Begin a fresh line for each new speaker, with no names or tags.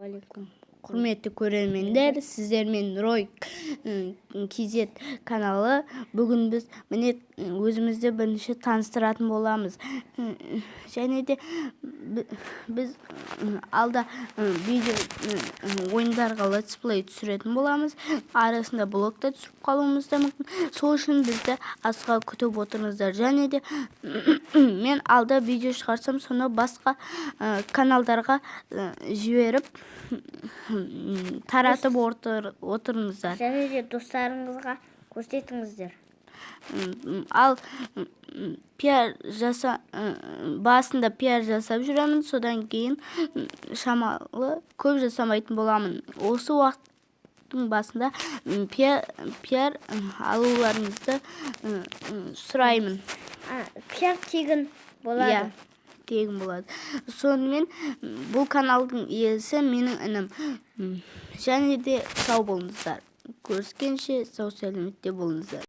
Алейкум.
Құрметті көрермендер, сіздермен Рой KZ каналы. Бүгін біз, міне, өзімізді бірінші таныстыратын боламыз. Және де біз алда видео ойындарға летсплей түсіретін боламыз. Арасында блог та түсіріп қалуымыз да мүмкін. Сол үшін бізді асыға күтіп отырыңыздар. Және де мен алда видео шығарсам, соны басқа каналдарға жіберіп, таратып отырыңыздар.
Және де достарыңызға көрсетіңіздер.
Ал пиар жаса, басында пиар жасап жүремін, содан кейін шамалы көп жасамайтын боламын. Осы уақыттың басында пиар алуларыңызды сұраймын.
Пиар тегін болады.
Иә, тегін болады. Сонымен, бұл каналдың иесі менің інім. Және де сау болыңыздар. Көріскенше, сау сәлеметте болыңыздар.